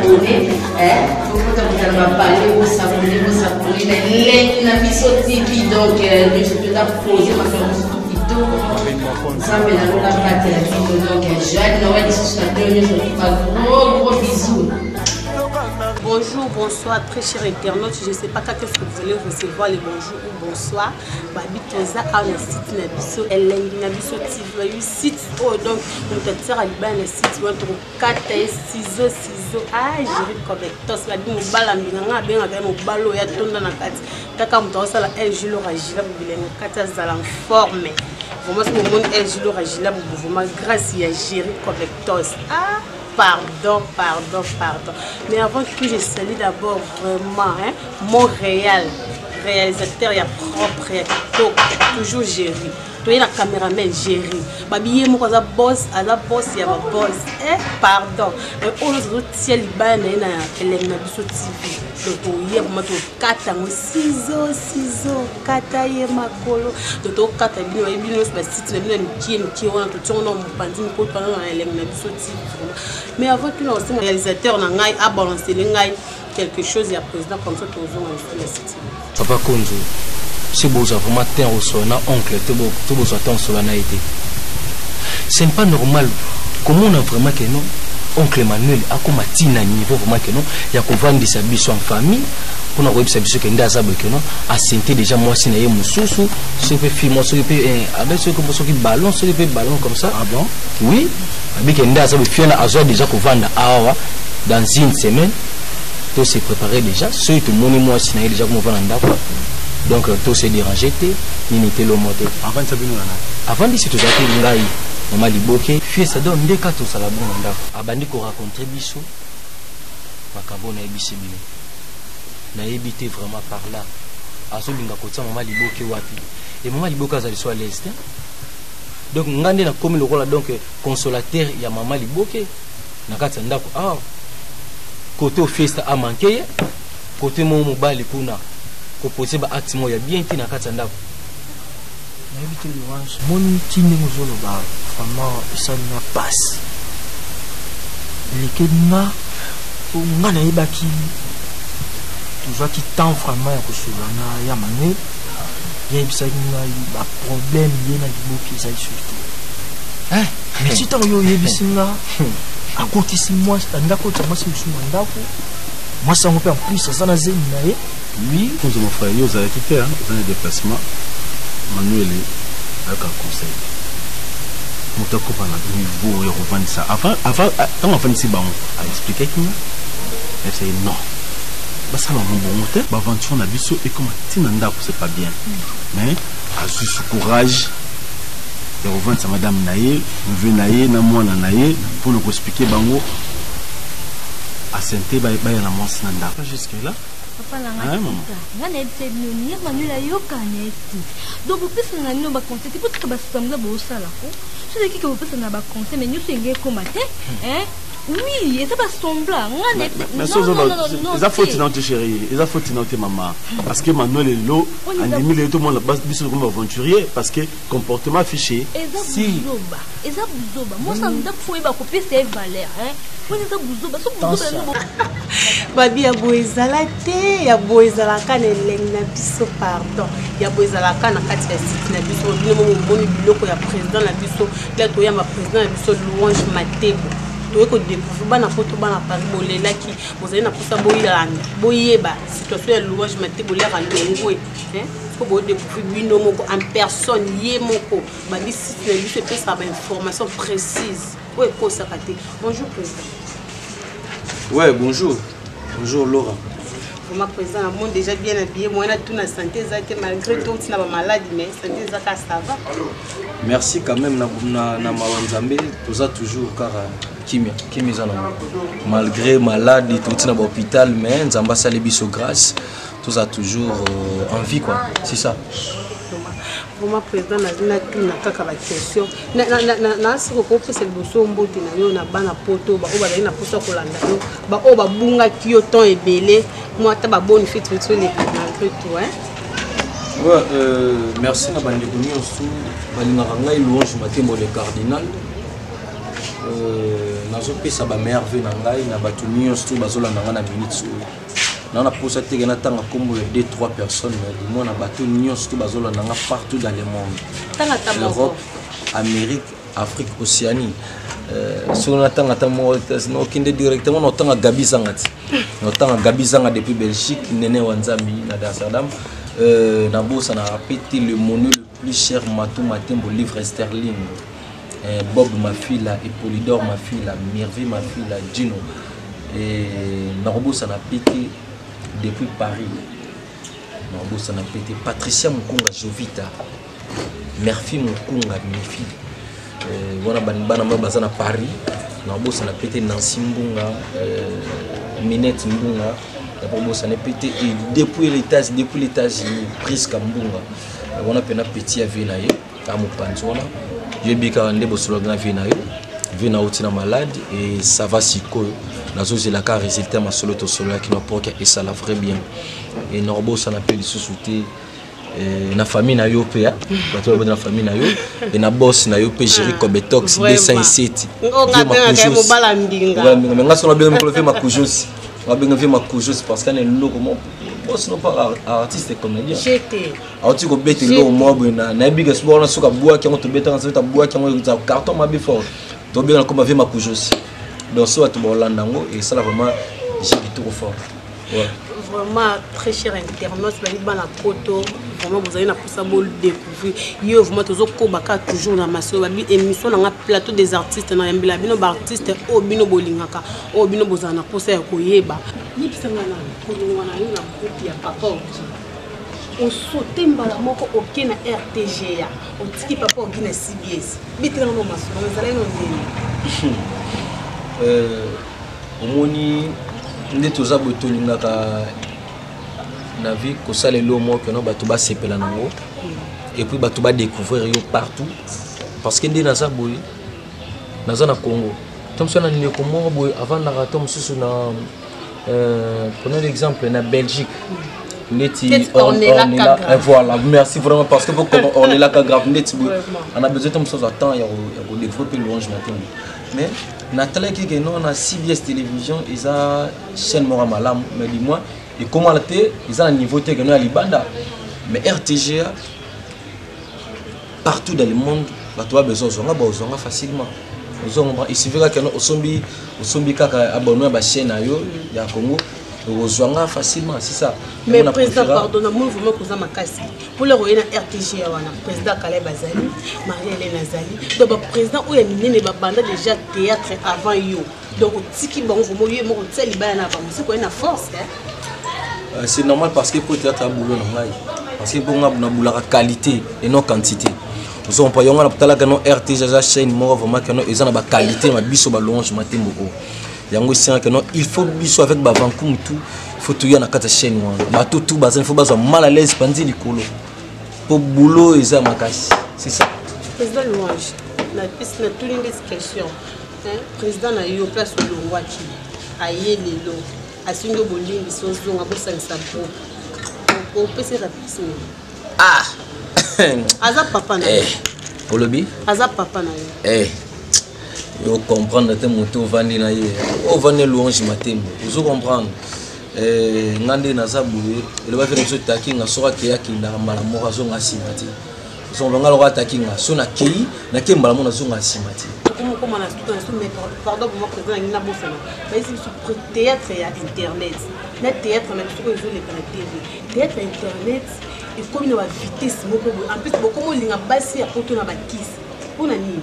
Bosabone, bokota kota na bapale, bosabone, bosabone na elengi na biso TV. Donc nyonso toza pose makambo mosusu kitoko. Nzambe na lola abatela bino. Donc joyeux Noël lisusu na bino nyonso. Ba gros gros bisous. Bonjour, bonsoir, très chers internautes. Je ne sais pas quand est-ce que vous allez recevoir les bonjours ou bonsoir. Babi toza awa na site na biso elengi na biso TV bayebi site oyo donc moto atiaka libaya na site wana tokokata ye ciseau ciseau. Ah, Jerry Cobectos babi mobala mbinga ngai abengaka ye mobala oyo atonda na kati kaka moto akosala LG Lora Gila bobilenga kati azala en forme vraiment. Soki bomoni LG Lora Gila bobo vraiment grâce ya Jerry Cobectos. Ah, pardon, pardon, pardon. Mais avant tout, je salue d'abord vraiment, hein, Montréal, réalisateur ya propre ya kitoko, toujours Jerry. Toye na cameraman Jerry babi ye moko aza boss, aza boss ya baboss. Eh, pardon, oyo nyonso azotia libaya na ye na elengi na biso TV. Donc toye vraiment tokata yango ciseau ciseau, kata ye makolo. Donc tokata bino, bayebi bino nyonso basite na bino ya mikie mikie wana, totiango na mopanzi mikoto wana na elengi na biso TV vraiment. Mais avant tout, na kosenga réalisateur na ngai abalancele ngai quelque chose ya président, comme ça tozonga lisusu na site. Papa Konzo, soki bozwa vraiment temps osola na oncle to bozwa temps osola na ye te, ce n'est pas normal komona vraiment que non, oncle Emmanuel akoma ntina niveau vraiment que non ya kovandisa biso en famille mpona koyebisa biso ke nde aza boye, ke non, asente déjà mwasi na ye mosusu, soki mpe fille moko, soki mpe abe soki ballon, soki mpe ballon comme ça. Ah bon? Oui, abike nde aza boye, fille wana azwa déjà kovanda awa dans une semaine. To se préparer déjà, soki tomoni mwasi na ye déjà komova na ndako, donc to se déranger te, nini te, lomo te. Avandisa bino na nani? Avandisi, tozalaki ngai, mama Liboke, fiesa. Donc nde ka tozala bongo na ndako, abandi koraconter biso makambo nayebisi bino. Nayebi te vraiment par là azolinga kotia mama Liboke wapi. E mama Liboke azali so à l'aise te. Donc nga nde nakomi lokola donc consolateur ya mama Liboke na kati ya ndako awa. Kote ofiesta amanke ye, kote mo mobali kuna kopose ba acte moko ya bien te na kati ya ndako. Nayebi te, Louange, moni ti ndenge ozoloba, vraiment esali nga pasi, elekeli nga po nga nayebaki tozwaki temps vraiment ya kosolola na ya Manuel. Yayebisaki ngai baproblème ye na Liboki eza lisusu te. Mais ti ntango yo oyebisi nga akotisi mwasi, alingi akotisa mwasi mosusu na ndako, mwasi yango mpe en plus aza na zemi na ye. Oui. Konzo, mon frère, yo ozalaki te, oza na déplacement. Manuel ayaka conseil, moto akopa na niveau ya kovandisa avant ntango afandisi bango, aexplikaki nga ese non, basala bango bongo te, baaventure na biso ekoma ntina ndako, c'est pas bien. Mais azwi su courage ya kovandisa madame na ye, neveu na ye na mwana na ye mpona koexpliquer bango asente baya na mwasi na ndako jusque là. Papa na nga, nga nayebisa bino ni Manuel ayokana ye te. Donc bopesana na bino baconseil te, botika basambla bosalako. Soki ekiki bopesana na baconseil, mais nyonso enge ekóma te. Oui, eza basembla nga. Eza faute na te, chéri, eza faute na te, mama, parce que Manuel elo andimi lelo tomona biso tokomi aventurier parce que comportement affiché. Eza buzoba, eza buzoba. Mwasi na ndako fo oyeba kopesa ye valeur. Wana eza buzoba, so buzoba. Babi ya boye ezala te, ya boye ezalaka na elengi na biso. Pardon, ya boye ezalaka na kati ya site na biso. Bino mo momoni biloko ya président na biso la, toyamba président na biso Louange Matebo, toye kodécouvrir bana poto, bana Paris bolelaki, bozali na mposa boyelanda, boyeba situation ya Louange Matebo lera longwe po bodécouvrir bino moko en personne ye moko. Babi site na biso epesaka bainformation précise oyo ekosaka te. Bonjour président. Ouais, bonjour. Bonjour Laura. Vraiment président, namoni déjà bien habillé. Moyen natuna, santé eza te? Malgré tout ntina bamaladi, mais santé eza ka, ça va? Merci quand même na mawa Nzambe, toza toujours kaka kimia, kimia eza nango malgré maladi, touti na bahôpital, mais Nzambe asali biso grâce, toza toujours en vie quoi, c'est ça. Vraiment président, natuna kaka baquestion nasiko kopesa liboso mbote na yo na bana poto baoyo bazali na mposa kolanda yo, baoyo babungaki yo temps ebele, mwa ata baboni feti feti oleka malgré tout, hein? Ouais, merci na bandeko nyonso balingaka ngai Louange Matembo le cardinal. Nazopesa bameilleurs vœux na ngai na bato nyonso oyo bazolanda ngai na minute oyo. Naa na posa teke natanga nkombo ya 2 3 personnes, mais du moins na bato nyonso to bazolanda nga partout dans le monde, Tanga ata moko. Europe, Amérique, Afrique, Océanie. Soki natanga ata moko, nokende directement notanga Gabi Zanga ti notanga Gabi Zanga depuis Belgique, Nene wa Nzambi na Amsterdam. Nabosana pe te le monu le plus cher, Matou Matembo, livre sterling, Bob Mafila et Polydor Mafila, Mirvi Mafila, Gino. Et nakobosana pe te depuis Paris, nakobosana pe te Patricia Mukunga, Jovita Merfi Mukunga, Mifi. Wana bana moko baza na Paris. Nakobosana pe te Nancy Mbunga, Minette Mbunga, nakobosana pe te. Et depuis les États-Unis, Priska Mbunga. Wana mpena petit ya vie na ye a mopanzi wana, yebi kaka nde bosololaki na vie na yo. Vie na outi na malade et ça va. Sikoyo nazozela kaka résultat masolo tosololaki na pour que esala vrai bien. Et nakobosana mpe lisusu te na famille na yo mpe, bato oyo na famille na yo e na boss na yo mpe, Géri Cobetox 207. Mobala mbinga. Mais nga so nabenga mikolo vie Makujos, nabenga vie Makujos parce que ana eloko mo boss no pa artiste comédien auti kobeta eloko moko boye. Nayebi ke soki wana soki abwaki yango, tobetaka soki abwaki yango, eza carton mabe fort. Tobenga koma vie Makujos. Donc so bato baolanda yango, esala vraiment jeu kitoko fort. Ouais. Vraiment, très cher internaute, bayi bana poto, vraiment bozali na mposa bodécouvrir yo. Vraiment tozokoba kaka toujours na masolo. Babi émission nanga Plateau des artistes, nayambela bino baartiste oyo bino bolingaka, oyo bino bozala na mposa ya koyeba. Yebisanga na kolongwa na yo na groupe ya Papa Oki, osote mbala moko oke na RTGA, otiki Papa Oki na CBS. Betelanga no masolo ezalaki no ndeni. Omoni nde toza boye, tolingaka na vie kosala eloko moko keno bato basepela nango et puis bato badécouvrir yo partout, parce que nde naza boye, naza na Congo to mosusu na ndeko moko boye avandaka to mosusu na prenons l'exemple na Belgique neti Ornella. Voilà, merci vraiment, parce que pour Ornella Kagrave neti boye on a besoin to mosusu temps ya kodécouvrir mpe Louange Matembo. Mais natalaki ke non, na CBS Télévision eza chaîne moko ya malamu, mais du moins ekomala te, eza na niveau te keno ya libanda. Mais RTGA, partout dans le monde bato ba besoin ozwanga, baozwanga facilement. Ozonga, il suffit kaka keno osombi, osombi kaka abonnement ya bachaîne na yo ya Congo, okozwanga facilement, c'est ça. Mais président, pardon, namoni vraiment koza makasi pour lelo oye na RTG wana. Président Kaleb azali, Marie Hélène azali, donc baprésident oyo ya minene babanda déjà théâtre avant yo. Donc otiki bango, vraiment yo moko otia libaya na bango, soki oye na force. C'est normal, parce que po théâtre ya boulot na ngai, parce que mpo nga nabulaka qualité et non quantité. Ozompa yango na talaka no RTG eza chaîne moko vraiment keno eza na baqualité na biso balouange Matembo oyo. Yango esengaka no il faut biso avec bavankumu tout, il faut toya na kati ya chaîne wana, bato tout baza, il faut bazwa mal à l'aise panzi likolo po boulot eza makasi, c'est ça. Président Louange, napesi natuni nde question. Président na yo place olongwaki aye lelo asingi yo bolimbisi, ozonga bosangisa groupe, opesi réponse nini? Ah. Aza papa na yo. Olobi? Aza papa na yo. Eh. Yo comprendre te, moto ovandi na ye, ovandi Louange Matembo, ozo comprendre. Nga nde naza boye, eloba fe na biso takinga, soki akei akendaka mbala moko, azonga nsima te. Ozonga nga loko atakinga, so nakei, nakei mbala moko, nazonga nsima te. Tokomokoma na suka na so. Mais pardon, vraiment président nangi nabosana, bayesi biso théâtre ya internet na théâtre na biso oyo ezoleka na TV. Théâtre ya internet ekomi na bavitesse moko boye. En plus bokomi olinga basi ya poto na bakisi, mpona nini?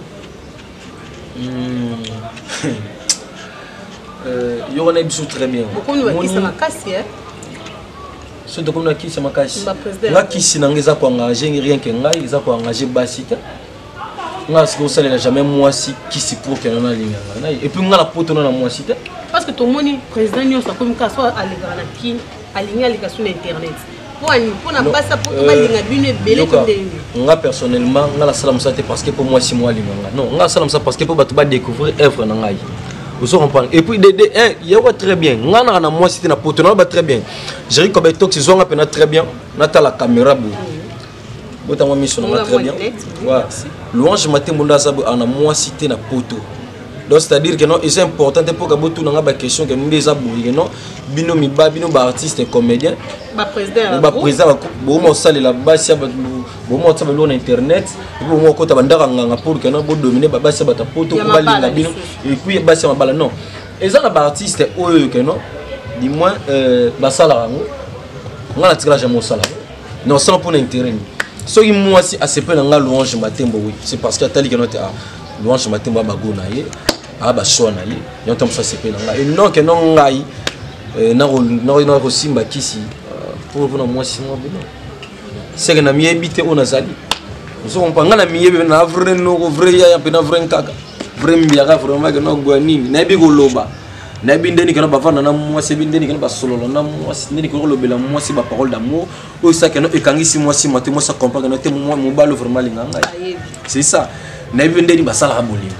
Yo wana biso très bien. Bokomi na bakisi makasi. So tokomi na kisi makasi. Ba-président. Nga kisi na nga eza koengage rien ke ngai, eza koengage basi te. Nga sikoy osalela jamais mwasi kisi pour ke nana alinga ngai, et puis nga na poto na na mwasi te. Parce que tomoni président nyonso akomi kaka so alekaka na kini, alingi aleka so na internet. Mpo mpona basi po balinga bino ebele to ndenge? Nga personnellement, nga nasala mosala te parce que mpo mwasi mo alinga nga. Non, nga nasala mosala parce que mpo bato badécouvrir œuvre na ngai, ozo comprendre. Et puis de eh, yawa très bien, nga naka na mwasi te na poto, naloba très bien. Jerry Kobetox, ezwanga mpena très bien, natala caméra boye, botanga miso na nga très bien. Louange Matembo nde aza boye, ana mwasi te na poto. Donc c'est à dire que non, eza important te mpo ka botuna nga baquestion ke nde eza boye, ke non, bino miba, bino baartiste comédien, baprésident, bokoma kosalela basi ya bato, bokoma kotia biloko na internet, et puis bokoma kokota bandako ya nganga pour que non bodomine babasi ya bato ya poto po balinga bino, et puis basi ya mabala. Non, eza na baartiste oyo ke non, du moins basalaka yango. Nga natikala jamais osala yango. Non, osala mpona intérêt nini? Soki mwasi asepe na nga Louange Matembo, oui, c'est parce que atali keno te, ah, Louange Matembo abago na ye, abasoa na ye, yango ntango mosu asepe na ngai. Et non ke non, ngai nakosimba kisi mpona mwasi mwa bino, seke na miyebi te oyo nazali. Ozokompa ngai na miyebi na vrai noko, vrai yaya, mpe na vrai nkaka, vrai mbiaka. Vraiment ke nagoya nini, nayebi koloba, nayebi ndeni kena bavanda na mwasi, yebi ndeni kena basolola na mwasi, ndeni kena kolobela mwasi baparole d'amour oyo esaki no ekangisi mwasi mate, mwasi acomprendre no te, mobali vraiment alinga ngai. C'est ça, nayebi ndeni basalaka bolingo.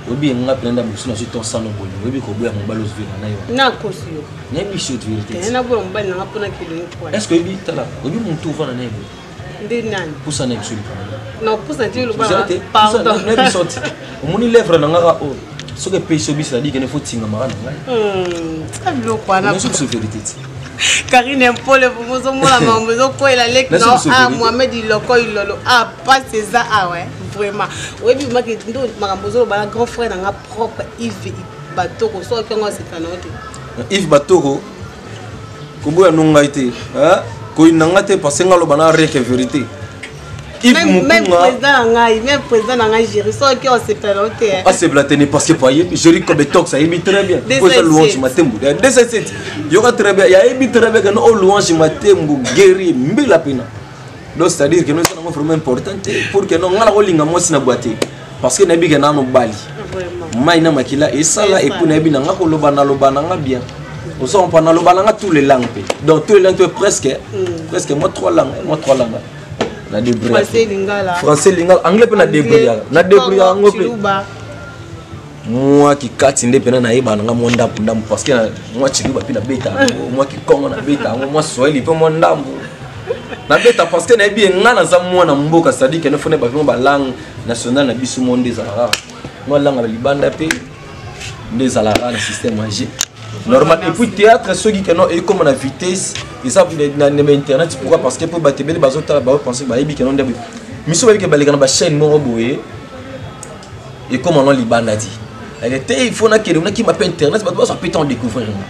Oyebi nga mpena nda mosusu nazwi tonsano bolingo, oyebi koboya mobali ozwela na yo. Nakosi yo. Nayebi sur vérité. Naboya mobali nanga mpona kelongi? Est ce que oyebi, tala, oyebi motu ovanda na ye boye? Nde nani? Pusa na biso likolo. Na pusa te, loba pardon. Nayebi so te, omoni lèvre na ngaka oyo, soki epesi yo biso, nadiki ne fo tingamaka na ngai. Tika biloko wana. Biso vérité te. Karine Mpole, ozomona makambo ezokwela leki no. Ah, Mohamed Iloko Ilolo, ah, pasi eza awa vraiment. Oyebi maki ndo makambo ozoloba na grand frère nanga propre Yves Batoko, soki yango asepela na yo te. Yves Batoko, koboya no ngai te, koyina nga te, parce nga aloba na rien que vérité. Yves Mukunga, président na ngai, même président na ngai Géri, soki osepela na yo te. Asepela te ne, parce que po ayebi Géri Kobetox, ayebi très bien po eza Louange Matembo 277. Yoka très bien, yayebi très bien que no o Louange Matembo guerrier mbila pena. Donc c'est à dire que no eza nango vraiment important te pour que no nga nakolinga mwasi na bwa te, parce que nayebi ke na mobali mai na makila esala. Et puis nayebi na nga koloba, naloba na nga bien, ozo comprendre, naloba na nga tous les langues mpe, donc tous les langues mpe presque, presque moi trois langues, moi trois langues na débrouille. Français, lingala. Français, lingala, anglais mpe na débrouille, na débrouille yango mpe. Mwa kikati nde mpena nayeba na nga mwa ndambu ndambu, parce que mwa chiluba mpe nabeta yango, mwa kikongo nabeta yango, mwa swahili mpe mwa ndambu nabeta, parce que nayebi ye nga naza mwana mboka, c'est-à-dire que nefo nayeba mpe balangue nationale na biso mo nde ezalaka, mwa langue ya libanda mpe nde ezalaka na système ya g normal. Et puis théâtre, soki keno ekóma na vitesse, eza na internet. Pourquoi? Parce que mpo bato ebele bazotala, baopense bayebi keno nde miso, bayebi ke baleka na bachaîne moko boye, ekóma no libanda ti ake te. Il faut nakende nakima mpe internet, bato bazwa mpe temps découvrir nga,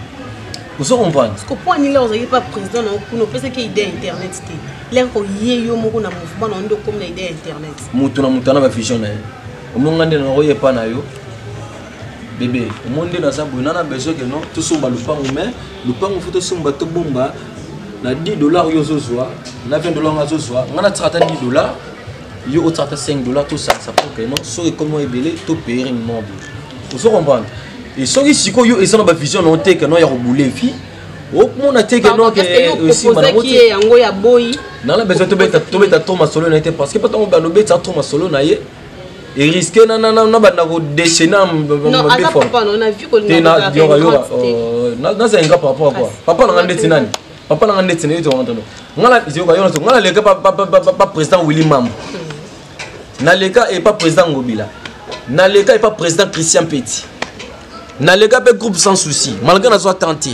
ozo comprendre. Mpo anini lere ozalaki pa président na yo kuna, opesaki idée ya internet te? Lere koye yo moko na mouvement na yo nde okomi na idée ya internet. Moto na moto ana bavision na ye. Omonga nde nakoyepa na yo bebe, omoni nde naza boye, nana besoin ke non tosomba lupangu, mais lupangu fo tosomba, tobomba na 10 dollar, yo ozozwa na 20 dollar, nga azozwa, nga natika ata 10 dollar, yo otika ata 5 dollar, tosangisa pour que non soki ekomi ebele topayer mwa boye, ozo comprendre. Et soki sikoyo eza na bavision na yo te ke non ya kobule vie, omona te ke non ke esimba nango te. Yango ya boyi. Nana besoin tobeta trop masolo na ye te, parce que mpo ntango bando obetisa trop masolo na ye, eriske na banda kodéchaîner. Naza inga par rapport à quoi? Papa nanga ndeti nani? Papa nanga ndeti na ye toanga nga naleka pa président Willy Mambo, naleka epa président Ngobila, naleka epa président Christian Petit, naleka mpe groupe Sans Souci, malgré nazwa tante,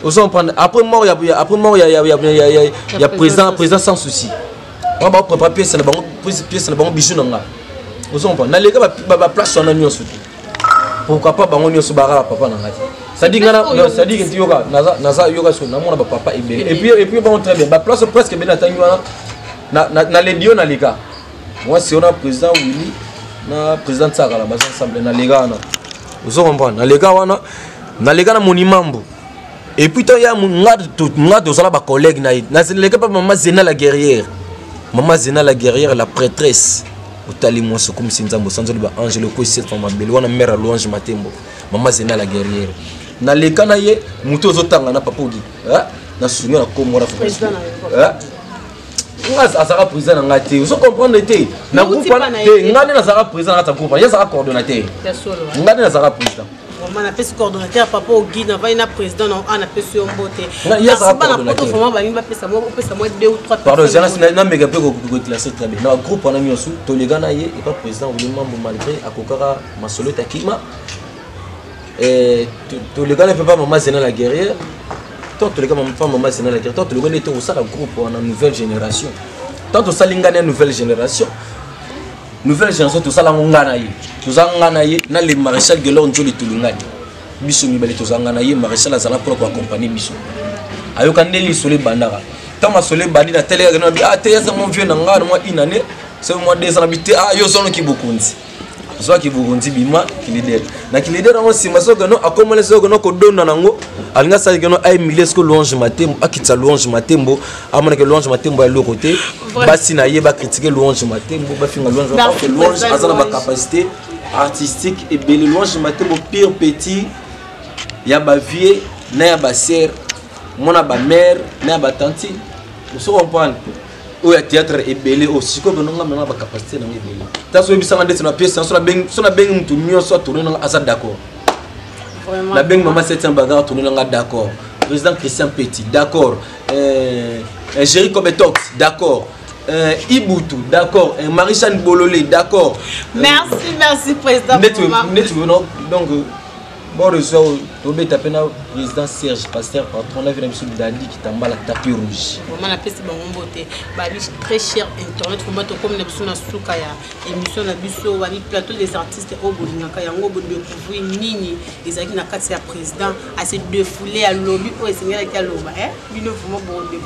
ozo comprendre. Après mort ya, après mort ya président Sans Souci, wana baoprépare pièce na bango, pièce na bango bisu na nga, ozo comprendre. Naleka baplace wana nyonso te. Pourquoi pas bango nyonso baka bapapa na nga te? C'est-à-dire nga, c'est-à-dire que yoka, naza yoka so namona bapapa ebele, et puis bango très bien, baplace presque ebele natangi wana na ledio naleka. Mwasi wana, président Willy na président Tsakala baza ensemble, naleka wana, ozo comprendre. Naleka wana, naleka na Monimambo, et puis to ya nga tozala bacollègue na ye. Naleka mpa mama Zena la guerrière, mama Zena la guerrière, la prêtresse. Otali mwasi okomisi Nzambe, osanzoli baangele, okwesi sefa mabele wana, mare ya Louange Matembo, mama Zena la guerrière, naleka na ye. Motu ozotanga na papa Ogi na sungi na kombo wana, nga azalaka président na ngai te, ozo comprendre te. Na groupe wana te, ngai nde nazalaka président na kati ya groupe wana, ye azalaka coordonnateur, ngai nde nazalaka président. Vraiment napesi coordonnateur papa Ogi, navandi na président na a napesi yo mbote. Merci bana poto, vraiment balingi bapesa mwa, opesa mwa deux ou trois. Pardon, zala nameka mpe koclasse très bien na groupe wana nyonso tolega na ye epa président Willy Mambo, malgré akokaka masolo etakima. Toleka na mpe pa mama Zena la guerrière, tant toleka pa mama Zena la guerrière, tant toleka nde tokosala groupe wana nouvelle génération, tant tosali ngai na nouvelle génération. Nouvelle génération tosala yango ngai na ye, toza ngai na ye na le maréchal Gelor Nzoli Tulungani, biso mibale toza ngai na ye. Maréchal azala mpona koaccompagne biso, ayoka nde lisolo ebandaka. Ntango masolo ebandi na telekaka na bi, ah te, yaza mon vieux na ngai na mwa une année, c'est moi 2 ans na bi te, ah yo ozwanoki bokonzi, zwaki bokonzi, bima kilider na kilider yango. Nsima soki no akomali, soki no kodonda nango, alingi asalaki no aemilie siko Louange Matembo, akitisa Louange Matembo, amonaki Louange Matembo ya eloko te. Basi na ye bacritique Louange Matembo, bafinga Louange. Louange aza na bacapacité artistique ebele. Louange Matembo pire petit ya bavie na ya basere, mwana bamare na ya batanti, oso comprendre, oyo ya théâtre ebele. Oyo sikoyo benonga mema bacapacité nango ebele. Ta so oyebisanga ndeti na pièce, so nabengi motu nyonso atourne nanga, aza d'accord. Nabengi mama septième bagar, atourne nanga, d'accord. Président Christian Petit, d'accord. Jerry Kobetox, d'accord. Ibutu, d'accord. Marie-Jeanne Bololé, d'accord. Merci, merci, président. Net, donc bon réseau tobeta mpe na président Serge Pasteur patron na vi na biso Dadi Kitambala tapis rouge. Vraiment napesi bango mbote, babi très cher internet. Vraiment tokomi na biso na suka ya émission na biso, babi plateau des artistes oyo bolingaka yango. Bodécouvrir nini ezalaki na kati ya président ase défoulé, alobi oyo esengelaki aloba. Bino vraiment bodécouvrir.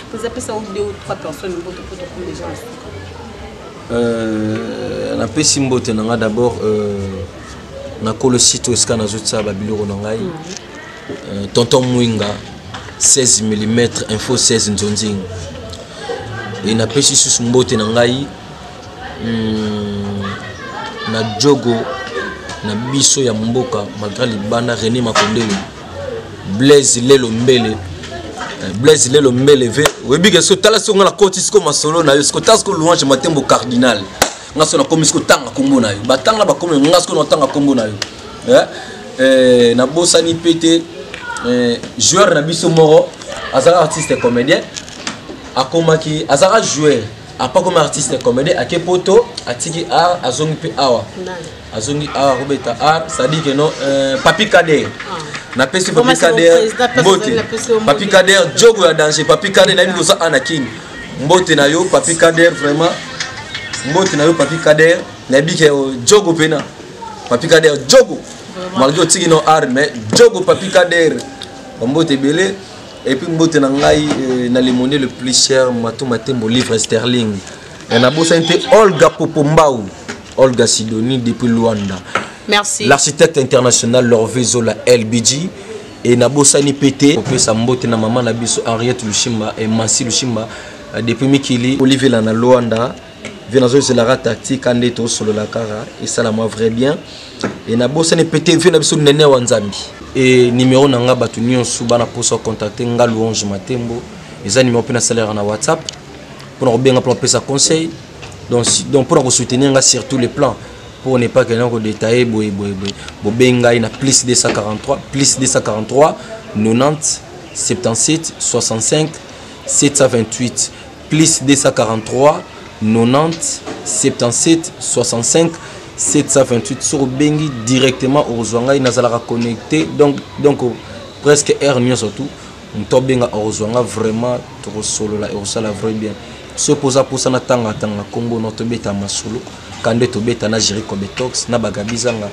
Président, apesa o deux ou trois personnes mbote po tokomi déjà na suka. Napesi mbote na nga d'abord na kolo site oyo esika nazotia babiloko na ngai, tonton Mwinga 16 mm info 16 nzonzing. E napesi susu mbote na ngai na jogo na biso ya mboka malgré libanda, René Makondele, Blaise Lelo Mbele, Blaise Lelo Mbele ve oyebi ke so tala siko nga nakoti siko masolo na yo, siko tala siko Louange Matembo cardinal, nga so nakomi siko tanga nkombo na yo, batanga bakomi nga siko natanga nkombo na yo. Nabosani mpe te joueur na biso moko azalaka artiste comédien, akomaki, azalaka joueur apa komi artiste comédien, ake poto, atiki art, azongi mpe awa, azongi awa akobeta art, c'est-à-dire que non, Papi Kader, napesi Papi Kader mbote. Papi Kader jogo ya danger, Papi Kader, nayebi koza ana kini, mbote na yo Papi Kader, vraiment mbote na yo Papi Kader, nayebi ke jogo pena Papi Kader jogo, malgré otiki no art, mais jogo Papi Kader, bambote ebele. Et puis mbote na ngai na lemone le plus cher, Mato Matembo livre sterling. Nabosani te Olga Popombau, Olga Sidoni depuis Luanda. Merci. L'architecte international Lorvé Zola LBG. Et nabosani mpe te kopesa mbote na mama na biso Henriette Lushimba et Mansi Lushimba depuis mikili, Olivier na Luanda vie nazozelaka tactique nde tosolola kaka esalama vrai bien. E nabosani mpe te vie na biso nene wa Nzambi. E numéro na nga, bato nyonso bana mposa contacte nga Louange Matembo, eza numéro mpe nasalelaka na WhatsApp mpona kobenga, mpona kopesa conseil, donc mpona kosoutenir nga sur tous les plans, pour ne pas que na kodétailler boye boye boye. Bobengi ngai na plus 243, plus 243 90 77 65 728, plus 243 90 77 65 728. Soki obengi directement, okozwa ngai, nazalaka connecté donc presque heure nyonso tu. Moto abenga okozwa nga, vraiment tokosolola, ekosala vrai bien. Soki mpoza mposa na tanga tanga nkombo no, tobeta masolo ka nde tobeta na Jerry Cobetox na Bagabi Zanga,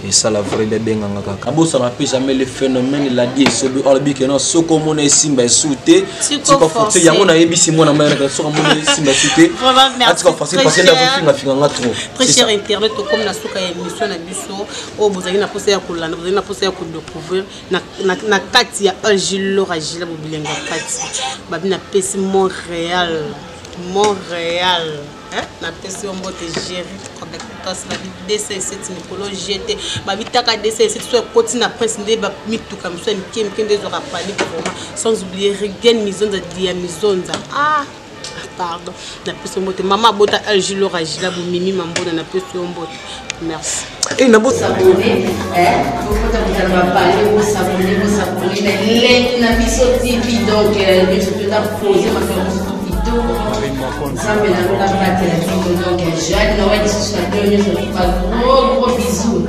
esala vrai bien. Benganga kaka. Abosana mpe jamais le phénomène ladi esobi, alobi ke non, soki omona esimba esu te, tika force yango. Nayebisi mwana mayana, soki omona esimba esu te, atika force, parce que ndakofingafinga nga trop. Très cher internet, tokomi na suka ya émission na biso oyo bozali na mposa ya kolanda, bozali na mposa ya kodécouvrir na kati ya Agilor Agila bobilenga kati babi. Napesi Montréal, Montréal napesi yo mbote Géri Cobetox, babi 207 mikolo gt, babi taka 207 so ekoti na prince nde bamituka miso ya mike mike nde ezwaka panique vraiment. Sans oublier Rigen Mizonza dia Mizonza, ah pardon, napesi yo mbote mama abota Agilor Agila bomimi mambona, napesi yo mbote, merci. Eh, na bo S'abonner, hein, bokota kozala bapale, bosabone, bosabone na Elengi na Biso TV. Donc nyonso toza pose makambo mosusu kitoko. Nzambe na lola abatela bino. Donc joyeux Noël lisusu na bino nyonso, ba gros gros bisous.